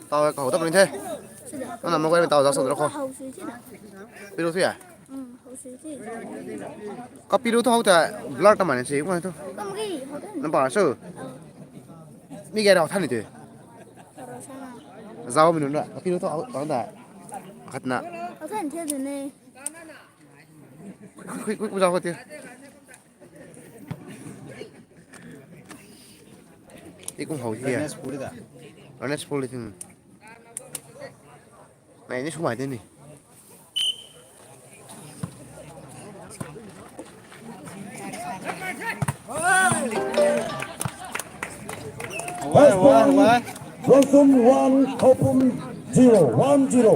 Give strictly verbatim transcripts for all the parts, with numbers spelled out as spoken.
Tau ka hou ta puni the. Nana mobile tau za so ro ko. Piru thu ya. Ka piru thu hou ta blur ta mani si ko thu. Nam pa su. Mi ge rau than ni te. Zau mi nunc ra. Ka piru thu hou ta. Khat na. Khui khui khui zau ko te. Ti kum hou ti. Ernest Puri da. Ernest Puri tin. Nai ni sumai te ni. First point, Rongchum one, Khoupum zero, one zero.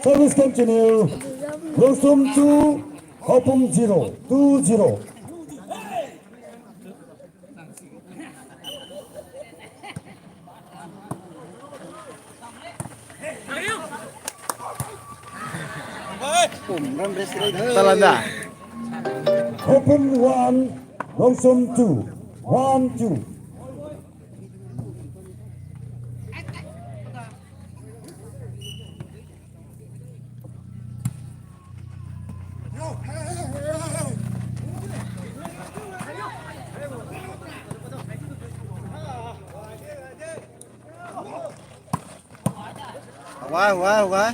Service continue. Rongchum two, Khoupum zero, two zero. Talanda. Khoupum one, Rongchum two, one two. Huay, huay, huay.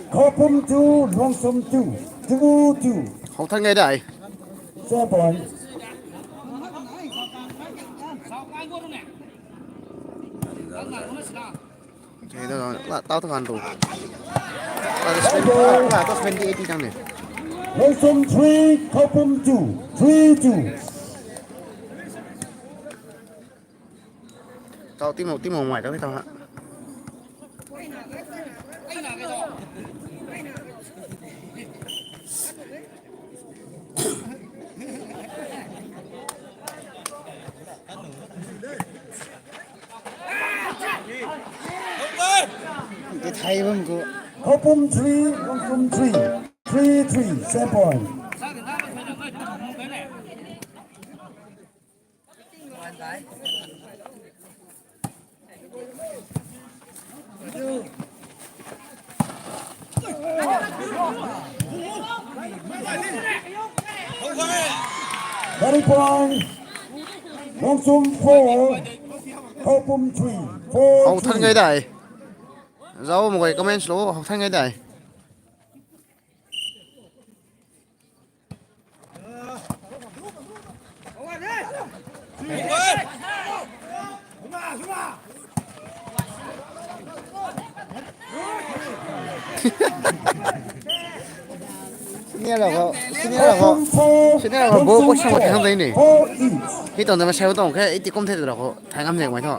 Khoupum two, Rongchum two, two two. Hou than ngai dai. Seven point. Tau ta kan tu. Tau ta seventy, tau ta seventy, eighty tang ni. Rongchum three, Khoupum two, three two. Tau timo, timo mai tau ni tau ha. Khoupum three, Rongchum three, three three, same point. Gari point. Rongchum four, Khoupum three, four three. Hou than ngai dai. Zau mo gay comments lo, hou than ngai dai. Senior rau khou, senior rau khou, senior rau khou goal post ma thang dai ni. Hei tuang ta ma seu tuang khe, ei ti kum the rau khou thai ngam zek mai tho.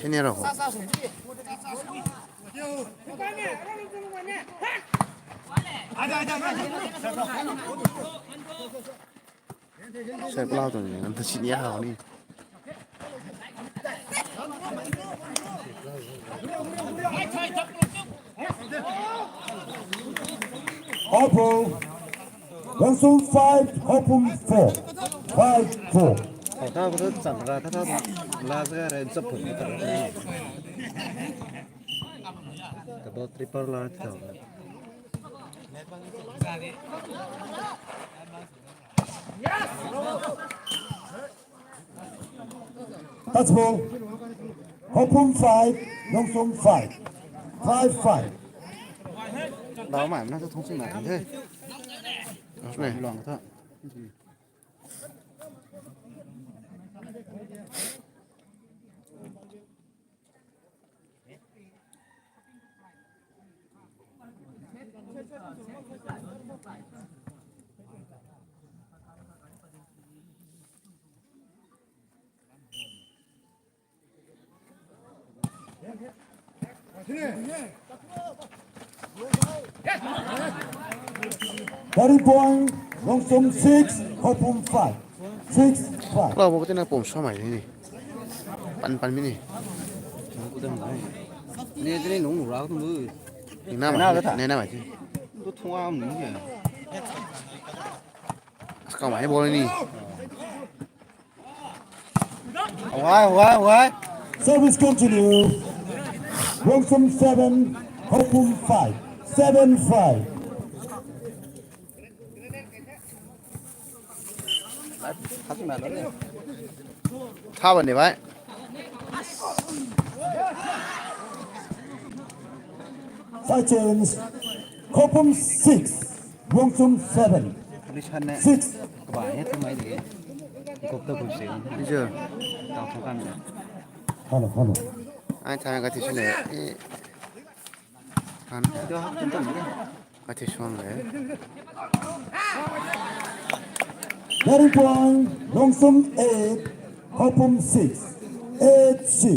Senior rau khou. Sai plau tuang ni, nang ta senior hau ni. Oppo, Rongchum five, Khoupum four, five four. Khou ta bu tu chan ra ta ta la za ra chap phu ta. Ka bo triple la ta. Touch ball. Khoupum five, Rongchum five. Five five. Dau mai na thung sing na the. Luang tha. Batting point, Rongchum six, Khoupum five. Six, five. Klau bo kati na pum sa mai ni. Pan pan mi ni. Ni tini nung ra tu. Ni na mai. Ni na mai. Tu thua mi ni. Kau mai bol ni. Why, why, why? Service continue. Rongchum seven, Khoupum five. Seven five. Tha bam ni bhai. Side change. Khoupum six, Rongchum seven. Six. Hello, hello. Ai thana ka ti sine. Kan. Ka ti suang le. Batting point, Rongchum eight, Khoupum six. Eight six.